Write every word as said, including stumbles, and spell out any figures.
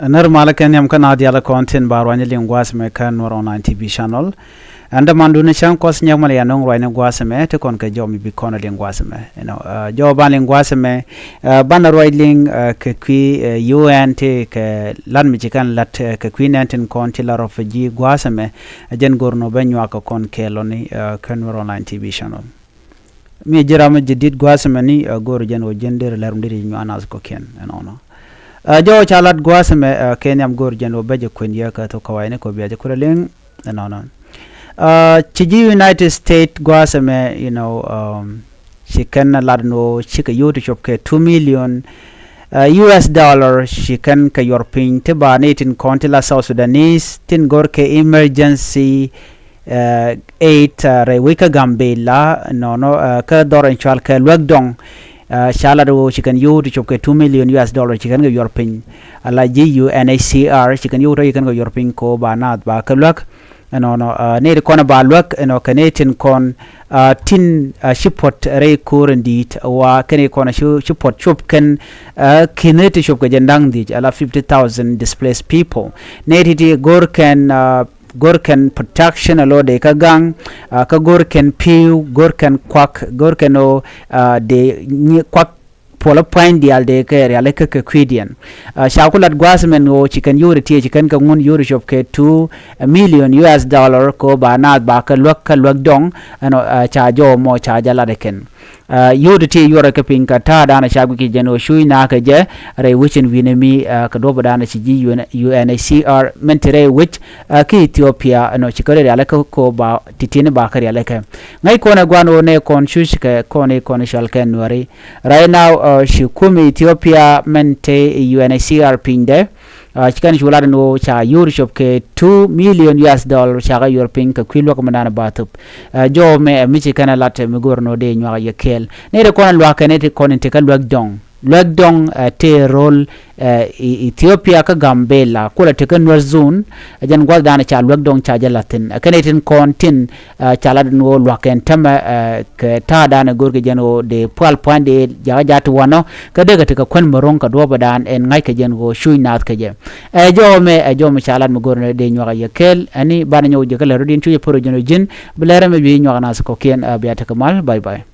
Nɛr malä kɛ nhiam kä naath diaal kɔn tin ba ruany liŋ gua̱a̱th mɛ kä Nuɛr Online T V channel. Ɛn dämandu ni cäŋ kuɔth nyɛk mal ya nöŋ ruany ni gua̱a̱th mɛ ti kɔn kɛ jɔw mi bi kɔn liŋ gua̱a̱th mɛ. You know, jɔw ban liŋ gua̱a̱th mɛ, banɛ ruac liŋ kɛ kui̱ U N ti kɛ lat mi ci kɛn lat kɛ kui̱ nɛn tin kɔn ti la refugee gua̱a̱th mɛ. Jɛn go̱r nɔ bɛ nyuak kɛ kɔn kɛɛl ɔni kä Nuɛr Online T V channel. Mi ji̱ ram mi ji̱ dit gua̱a̱th mɛ ni go̱r jɛn wä jɛn der lɛr mi dit nyuak nath kɔkiɛn ɛnɔnɔ. Jɔw ca lat gua̱a̱th mɛ kɛ nhiam go̱r jɛn wä bɛ jɛ kuɛn yɛ kɛ thok kawai ni kɔ bia jɛ kurɛ liŋ ɛnɔnɔ. Ci ji̱ United States gua̱a̱th mɛ, you know, ci kɛn lat ni wä ci kɛ yio̱w ti cop kɛ two million U S dollar ci kɛn kɛ yuɔr piny ti ba ni tin kɔn ti la South Sudanese tin go̱r kɛ emergency aid rɛy wec kä Gambela nɔnɔ kä dhɔr in cual kɛ luäk dɔŋ. Ca lat wä ci kɛn yio̱w ti cop kɛ two million U S dollar ci kɛn kɛ yuɔr piny. Ala ji̱ U N H C R ci kɛn yio̱w tɔ ci kɛn kɛ yuɔr piny ko ba naath ba kɛ luäk. Ɛnɔnɔ nɛy ti kɔn ba luäk ɛnɔ kɛ nɛy tin kɔn tin ci puɔt rɛy ko̱r in di̱i̱t wa kɛn i̱ kɔn ci puɔt cop kɛn ki̱n ti cop kɛ jɛ da̱ŋ dhiec ala fifty thousand displaced people. Nɛy ti ti go̱r kɛn go̱r kɛn protection a lo dee kä gaŋ kä go̱r kɛn pi̱w go̱r kɛn kuak go̱r kɛn o dee kuak puɔlä pua̱ny diaal dee kɛ rialikä kɛ kui̱diɛn. Ca ku lat gua̱a̱th mɛn ɣöö ci kɛn yio̱w ti tiee ci kɛn kɛ ŋun yio̱w ti cop kɛ two million U S dollar kɛ ɣöö ba naath ba kɛ luäk kä luäk dɔŋ. Ɛnɔ ca jɔw mɔ ca jɛ lat ɛ kɛn. Yio̱w ti tiee yuɔrɛ kä piny kä ta̱a̱ da̱a̱n ca guic kɛ jɛn ɣöö cuuc naath kɛ jɛ rɛy wec in wi̱nɛ mi kɛ duɔ̱p da̱a̱n ci ji̱ U N H C R mɛn ti rɛy wec kä Ethiopia ɛnɔ ci kɛ rɛy rialikä kɛ ɣöö ba ti tieni ba kɛ rialikä. Ŋäc kɔn ɛ gua̱n ɣöö nɛ kɔn cuc kɛ kɔn i̱ kɔn i̱ cɔal kɛ Nuɛri. Right now ci kum Ethiopia mɛn te U N H C R pinydɛ ci kɛn cu lat ni ɣöö ca yio̱w ti cop kɛ two million U S dollar ca kɛ yuɔr piny kɛ kui̱ luäk mɛ dan ba thop. Jɔw mɛ ɛ mi ci kɛn ɛ lat mi go̱r ni ɣöö dee nyuak yɛ kɛɛl nɛy ti kɔn luak kɛn nɛy ti kɔn in ti kä luäk dɔŋ luäk dɔŋ tëë ro̱l Ethiopia kä Gambela kulɛ ti kä Nuer zone. Jɛn gua̱th dan ca luäk dɔŋ ca jɛ la̱thi̱n kɛn nɛy tin kɔn tin ca lat ni ɣöö luak kɛn tämɛ kɛ ta̱a̱ dan ɛ go̱r kɛ jɛn ɣöö dee pual pua̱ny dee jakä jat ti wanɔ kä dee kɛ ti kɛ kuän mi ro̱ŋ kɛ duɔ̱ɔ̱p dan ɛn ŋa̱c kɛ jɛn ɣöö cuuc naath kɛ jɛ. Ɛ jɔw mɛ ɛ jɔw mɛ ca lat mi go̱r ni dee nyuak yɛ kɛɛl ɛni banɛ nyɔk jɛ kä lɛ rot in cuuc ɛ pär jɛn ɣöö ji̱n bi lɛr ɛmɛ bi nyuak naath kɔkiɛn bia tekɛ mal. Bye bye.